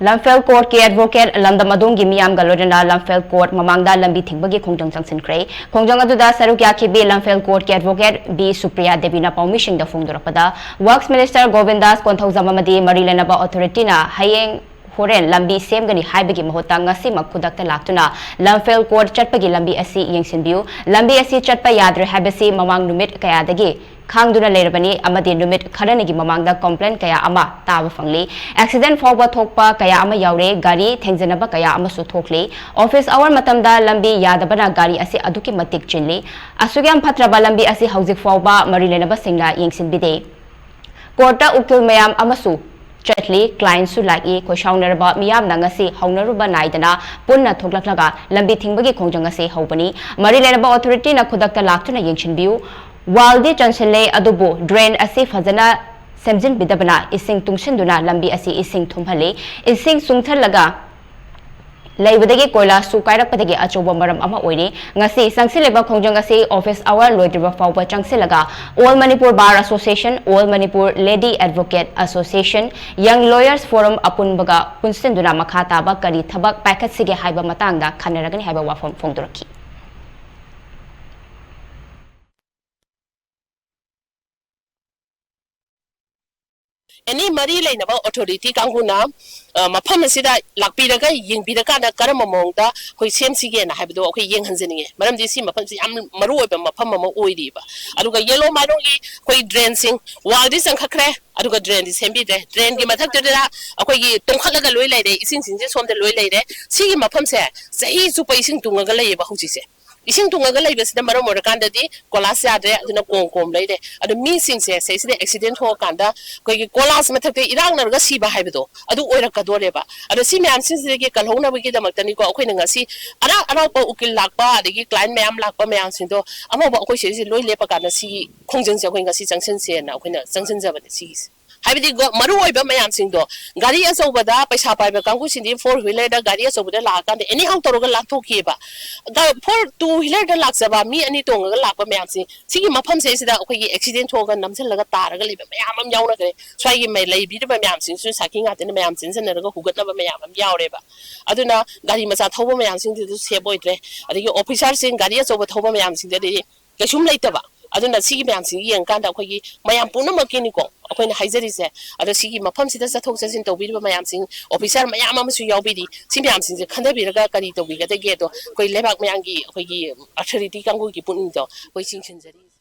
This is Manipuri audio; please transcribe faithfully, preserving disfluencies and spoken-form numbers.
ꯂꯝꯐꯦꯜ ꯀꯣꯔꯠꯀꯤ ꯑꯦꯗꯚꯣꯀꯦꯠ ꯂꯝꯗꯝ ꯑꯗꯣꯝꯒꯤ ꯃꯤꯌꯥꯝꯒ ꯂꯣꯏꯅꯅ ꯂꯝꯐꯦꯜ ꯀꯣꯔꯠ ꯃꯃꯥꯡꯗ ꯂꯝꯕꯤ ꯊꯤꯡꯕꯒꯤ ꯈꯣꯡꯖꯪ ꯆꯪꯁꯤꯟꯈ꯭ꯔꯦ꯫ ꯈꯣꯡꯖꯪ ꯑꯗꯨꯗ ꯁꯔꯨꯛ ꯌꯥꯈꯤꯕꯤ ꯂꯝꯐꯦꯜ ꯀꯣꯔꯠꯀꯤ ꯑꯦꯗꯚꯣꯀꯦꯠ ꯕꯤ ꯁꯨꯄ꯭ꯔꯤꯌꯥ ꯗꯦꯕꯤꯅ ꯄꯥꯎꯃꯤꯁꯤꯡꯗ ꯐꯣꯡꯗꯣꯔꯛꯄꯗ, ꯋꯔꯛꯁ ꯃꯤꯅꯤꯁꯇꯔ ꯒꯣꯕꯤꯟꯗꯥꯁ ꯀꯣꯟꯊꯧꯖꯝ ꯑꯃꯗꯤ ꯃꯔꯤ ꯂꯩꯅꯕ ꯑꯣꯊꯣꯔꯤꯇꯤꯅ ꯍꯌꯦꯡ ꯍꯣꯔꯦꯟ ꯂꯝꯕꯤ ꯁꯦꯝꯒꯅꯤ ꯍꯥꯏꯕꯒꯤ ꯃꯍꯨꯠꯇ ꯉꯁꯤꯃꯛ ꯈꯨꯗꯛꯇ ꯂꯥꯛꯇꯨꯅ ꯂꯝꯐꯦꯜ ꯀꯣꯔꯠ ꯆꯠꯄꯒꯤ ꯂꯝꯕꯤ ꯑꯁꯤ ꯌꯦꯡꯁꯤꯟꯕꯤꯌꯨ꯫ ꯂꯝꯕꯤ ꯑꯁꯤ ꯆꯠꯄ ꯌꯥꯗ꯭ꯔꯦ ꯍꯥꯏꯕꯁꯤ ꯃꯃꯥꯡ ꯅꯨꯃꯤꯠ ꯀꯌꯥꯗꯒꯤ ꯈꯥꯡꯗꯨꯅ ꯂꯩꯔꯕꯅꯤ ꯑꯃꯗꯤ ꯅꯨꯃꯤꯠ ꯈꯔꯅꯤꯒꯤ ꯃꯃꯥꯡꯗ ꯀꯝꯄ꯭ꯂꯦꯟ ꯀꯌꯥ ꯑꯃ ꯇꯥꯕ ꯐꯪꯂꯤ꯫ ꯑꯦꯛꯁꯤꯗꯦꯟ ꯐꯥꯎꯕ ꯊꯣꯛꯄ ꯀꯌꯥ ꯑꯃ ꯌꯥꯎꯔꯦ, ꯒꯥꯔꯤ ꯊꯦꯡꯖꯤꯟꯅꯕ ꯀꯌꯥ ꯑꯃꯁꯨ ꯊꯣꯛꯂꯤ꯫ ꯑꯣꯐꯤꯁ ꯑꯋꯥꯔ ꯃꯇꯝꯗ ꯂꯝꯕꯤ ꯌꯥꯗꯕꯅ ꯒꯥꯔꯤ ꯑꯁꯤ ꯑꯗꯨꯛꯀꯤ ꯃꯇꯤꯛ ꯆꯤꯜꯂꯤ꯫ ꯑꯁꯨꯛ ꯌꯥꯝ ꯐꯠꯇ꯭ꯔꯕ ꯂꯝꯕꯤ ꯑꯁꯤ ꯍꯧꯖꯤꯛ ꯐꯥꯎꯕ ꯃꯔꯤ ꯂꯩꯅꯕꯁꯤꯡꯅ ꯌꯦꯡꯁꯤꯟꯕꯤꯗꯦ꯫ ꯀꯣꯔꯠꯇ ꯎꯀꯤꯜ ꯃꯌꯥꯝ ꯑꯃꯁꯨ ꯆꯠꯂꯤ, ꯀ꯭ꯂꯥꯏꯟꯁꯨ ꯂꯥꯛꯏ꯫ ꯈꯣꯏꯁꯥꯎꯅꯔꯕ ꯃꯤꯌꯥꯝꯅ ꯉꯁꯤ ꯍꯧꯅꯔꯨꯕ ꯅꯥꯏꯗꯅ ꯄꯨꯟꯅ ꯊꯣꯛꯂꯛꯂꯒ ꯂꯝꯕꯤ ꯊꯤꯡꯕꯒꯤ ꯈꯣꯡꯖꯪ ꯑꯁꯤ ꯍꯧꯕꯅꯤ꯫ ꯃꯔꯤ ꯂꯩꯅꯕ ꯑꯣꯊꯣꯔꯤꯇꯤꯅ ꯈꯨꯗꯛꯇ ꯂꯥꯛꯇꯨꯅ ꯌꯦꯡꯁꯤꯟꯕꯤꯌꯨ꯫ ꯋꯥꯜꯗꯤ ꯆꯟꯁꯤꯜꯂꯦ, ꯑꯗꯨꯕꯨ ꯗ꯭ꯔꯦꯟ ꯑꯁꯤ ꯐꯖꯅ ꯁꯦꯝꯖꯤꯟꯕꯤꯗꯕꯅ ꯏꯁꯤꯡ ꯇꯨꯡꯁꯤꯟꯗꯨꯅ ꯂꯝꯕꯤ ꯑꯁꯤ ꯏꯁꯤꯡ ꯊꯨꯝꯍꯜꯂꯤ꯫ ꯏꯁꯤꯡ ꯆꯨꯡꯊꯜꯂꯒ ꯂꯩꯕꯗꯒꯤ ꯀꯣꯏꯂꯥꯁꯁꯨ ꯀꯥꯏꯔꯛꯄꯗꯒꯤ ꯑꯆꯧꯕ ꯃꯔꯝ ꯑꯃ ꯑꯣꯏꯔꯤ꯫ ꯉꯁꯤ ꯆꯪꯁꯤꯜꯂꯤꯕ ꯈꯣꯡꯖꯪ ꯑꯁꯤ ꯑꯣꯐꯤꯁ ꯑꯋꯥꯔ ꯂꯣꯏꯗ꯭ꯔꯤꯕ ꯐꯥꯎꯕ ꯆꯪꯁꯤꯜꯂꯒ All Manipur Bar Association, All Manipur Lady Advocate Association, Young Lawyers Forum ꯑꯄꯨꯟꯕꯒ ꯄꯨꯟꯁꯤꯟꯗꯨꯅ ꯃꯈꯥ ꯇꯥꯕ ꯀꯔꯤ ꯊꯕꯛ ꯄꯥꯏꯈꯠꯁꯤꯒꯦ ꯍꯥꯏꯕ ꯃꯇꯥꯡꯗ ꯈꯟꯅꯔꯒꯅꯤ ꯍꯥꯏꯕ ꯋꯥꯐꯝ ꯐꯣꯡꯗꯣꯔꯛꯈꯤ꯫ ꯑꯦꯅꯤ ꯃꯔꯤ ꯂꯩꯅꯕ ꯑꯣꯊꯣꯔꯤꯇꯤ ꯀꯥꯡꯕꯨꯅ, ꯑ, ꯃꯐꯝ ꯑꯁꯤꯗ ꯂꯥꯛꯄꯤꯔꯒ ꯌꯦꯡꯕꯤꯔꯀꯥꯟꯗ ꯀꯔꯝꯕ ꯃꯑꯣꯡꯗ ꯑꯩꯈꯣꯏ ꯁꯦꯝꯁꯤꯒꯦꯅ ꯍꯥꯏꯕꯗꯣ ꯑꯩꯈꯣꯏ ꯌꯦꯡꯍꯟꯖꯅꯤꯡꯉꯦ꯫ ꯃꯔꯝꯗꯤ ꯁꯤ ꯃꯐꯝꯁꯤ ꯌꯥꯝ ꯃꯔꯨ ꯑꯣꯏꯕ ꯃꯐꯝ ꯑꯃ ꯑꯣꯏꯔꯤꯕ꯫ ꯑꯗꯨꯒ ꯌꯦꯂꯣ ꯃꯥꯏꯔꯣꯡꯒꯤ ꯑꯩꯈꯣꯏ ꯗ꯭ꯔꯦꯟꯁꯤꯡ, ꯋꯥꯜꯗꯤ ꯆꯪꯈꯠꯈ꯭ꯔꯦ, ꯑꯗꯨꯒ ꯗ꯭ꯔꯦꯟꯗꯤ ꯁꯦꯝꯕꯤꯗ꯭ꯔꯦ꯫ ꯗ꯭ꯔꯦꯟꯒꯤ ꯃꯊꯛꯇꯨꯗ ꯑꯩꯈꯣꯏꯒꯤ ꯇꯣꯡꯈꯠꯂꯒ ꯂꯣꯏ ꯂꯩꯔꯦ, ꯏꯁꯤꯡꯁꯤꯡꯁꯦ ꯁꯣꯝꯗ ꯂꯣꯏ ꯂꯩꯔꯦ꯫ ꯁꯤꯒꯤ ꯃꯐꯝꯁꯦ ꯆꯍꯤ ꯆꯨꯞꯄ ꯏꯁꯤꯡ ꯇꯨꯡꯉꯒ ꯂꯩꯌꯦꯕ ꯍꯧꯖꯤꯛꯁꯦ꯫ ꯏꯁꯤꯡ ꯇꯨꯡꯉꯒ ꯂꯩꯕꯁꯤꯅ ꯃꯔꯝ ꯑꯣꯏꯔꯀꯥꯟꯗꯗꯤ ꯀꯣꯂꯥꯁ ꯌꯥꯗ꯭ꯔꯦ, ꯑꯗꯨꯅ ꯀꯣꯝ ꯀꯣꯝ ꯂꯩꯔꯦ꯫ ꯑꯗꯣ ꯃꯤꯁꯤꯡꯁꯦ ꯁꯤꯗꯩꯁꯤꯗ ꯑꯦꯛꯁꯤꯗꯦꯟ ꯊꯣꯛꯑꯀꯥꯟꯗ ꯑꯩꯈꯣꯏꯒꯤ ꯀꯣꯂꯥꯁ ꯃꯊꯛꯇ ꯏꯔꯥꯛꯅꯔꯒ ꯁꯤꯕ ꯍꯥꯏꯕꯗꯣ ꯑꯗꯨ ꯑꯣꯏꯔꯛꯀꯗꯣꯔꯦꯕ꯫ ꯑꯗꯣ ꯁꯤ ꯃꯌꯥꯝꯁꯤꯡꯁꯤꯗꯒꯤ ꯀꯜꯍꯧꯅꯕꯒꯤꯗꯃꯛꯇꯅꯤꯀꯣ ꯑꯩꯈꯣꯏꯅ ꯉꯁꯤ ꯑꯔꯥꯛ ꯑꯔꯥꯛꯄ ꯎꯀꯤꯜ ꯂꯥꯛꯄ, ꯑꯗꯒꯤ ꯀ꯭ꯂꯥꯏꯟ ꯃꯌꯥꯝ ꯂꯥꯛꯄ ꯃꯌꯥꯝꯁꯤꯡꯗꯣ ꯑꯃꯐꯥꯎꯕ ꯑꯩꯈꯣꯏ ꯁꯤꯗꯩꯁꯤꯗ ꯂꯣꯏ ꯂꯦꯞꯄꯀꯥꯟꯗ ꯁꯤꯒꯤ ꯈꯣꯡꯖꯪꯁꯦ ꯑꯩꯈꯣꯏ ꯉꯁꯤ ꯆꯪꯁꯤꯟꯁꯦꯅ ꯑꯩꯈꯣꯏꯅ ꯆꯪꯁꯤꯟꯖꯕꯅꯦ ꯁꯤꯒꯤꯁꯦ꯫ ꯍꯥꯏꯕꯗꯤ ꯃꯔꯨ ꯑꯣꯏꯕ ꯃꯌꯥꯝꯁꯤꯡꯗꯣ, ꯒꯥꯔꯤ ꯑꯆꯧꯕꯗ ꯄꯩꯁꯥ ꯄꯥꯏꯕ ꯀꯥꯡꯕꯨꯁꯤꯡꯗꯤ four wheelerꯗ ꯒꯥꯔꯤ ꯑꯆꯧꯕꯗ ꯂꯥꯛꯑꯀꯥꯟꯗ anyhow ꯇꯧꯔꯒ ꯂꯥꯟꯊꯣꯛꯈꯤꯑꯕ꯫ Four two wheelerꯗ ꯂꯥꯛꯆꯕ ꯃꯤ ꯑꯅꯤ ꯇꯣꯡꯉꯒ ꯂꯥꯛꯄ ꯃꯌꯥꯝꯁꯤ, ꯁꯤꯒꯤ ꯃꯐꯝꯁꯦ ꯁꯤꯗ ꯑꯩꯈꯣꯏꯒꯤ accident ꯊꯣꯛꯑꯒ ꯅꯝꯁꯤꯜꯂꯒ ꯇꯥꯔꯒ ꯂꯩꯕ ꯃꯌꯥꯝ ꯑꯃ ꯌꯥꯎꯅꯈ꯭ꯔꯦ꯫ ꯁ꯭ꯋꯥꯏꯒꯤ ꯂꯩꯕꯤꯔꯤꯕ ꯃꯌꯥꯝꯁꯤꯡꯁꯨ ꯁꯥꯈꯤ ꯉꯥꯛꯇꯅ ꯃꯌꯥꯝ ꯆꯦꯟꯁꯤꯟꯅꯔꯒ ꯍꯨꯒꯠꯅꯕ ꯃꯌꯥꯝ ꯑꯃ ꯌꯥꯎꯔꯦꯕ꯫ ꯑꯗꯨꯅ ꯒꯥꯔꯤ ꯃꯆꯥ ꯊꯧꯕ ꯃꯌꯥꯝꯁꯤꯡꯗꯨꯁꯨ safe ꯑꯣꯏꯗ꯭ꯔꯦ꯫ ꯑꯗꯒꯤ officerꯁꯤꯡ ꯒꯥꯔꯤ ꯑꯆꯧꯕ ꯊꯧꯕ ꯃꯌꯥꯝꯁꯤꯡꯗꯗꯤ ꯀꯩꯁꯨꯝ ꯂꯩꯇꯕ꯫ ꯑꯗꯨꯅ ꯁꯤꯒꯤ ꯃꯌꯥꯝꯁꯤ ꯌꯦꯡꯉꯀꯥꯟꯗ ꯑꯩꯈꯣꯏꯒꯤ ꯃꯌꯥꯝ ꯄꯨꯝꯅꯃꯛꯀꯤꯅꯤꯀꯣ ꯑꯩꯈꯣꯏꯅ ꯍꯥꯏꯖꯔꯤꯁꯦ꯫ ꯑꯗꯣ ꯁꯤꯒꯤ ꯃꯐꯝꯁꯤꯗ ꯆꯠꯊꯣꯛ ꯆꯠꯁꯤꯟ ꯇꯧꯕꯤꯔꯤꯕ ꯃꯌꯥꯝꯁꯤꯡ, officer ꯃꯌꯥꯝ ꯑꯃꯁꯨ ꯌꯥꯎꯕꯤꯔꯤ꯫ ꯁꯤ ꯃꯌꯥꯝꯁꯤꯡꯁꯦ ꯈꯟꯊꯕꯤꯔꯒ ꯀꯔꯤ ꯇꯧꯕꯤꯒꯗꯒꯦ? ꯑꯗꯣ ꯑꯩꯈꯣꯏ ꯂꯩꯕꯥꯛ ꯃꯌꯥꯝꯒꯤ ꯑꯩꯈꯣꯏꯒꯤ authority ꯀꯥꯡꯕꯨꯒꯤ ꯄꯨꯛꯅꯤꯡꯗꯣ ꯑꯩꯈꯣꯏ ꯆꯤꯡꯁꯤꯟꯖꯔꯤ꯫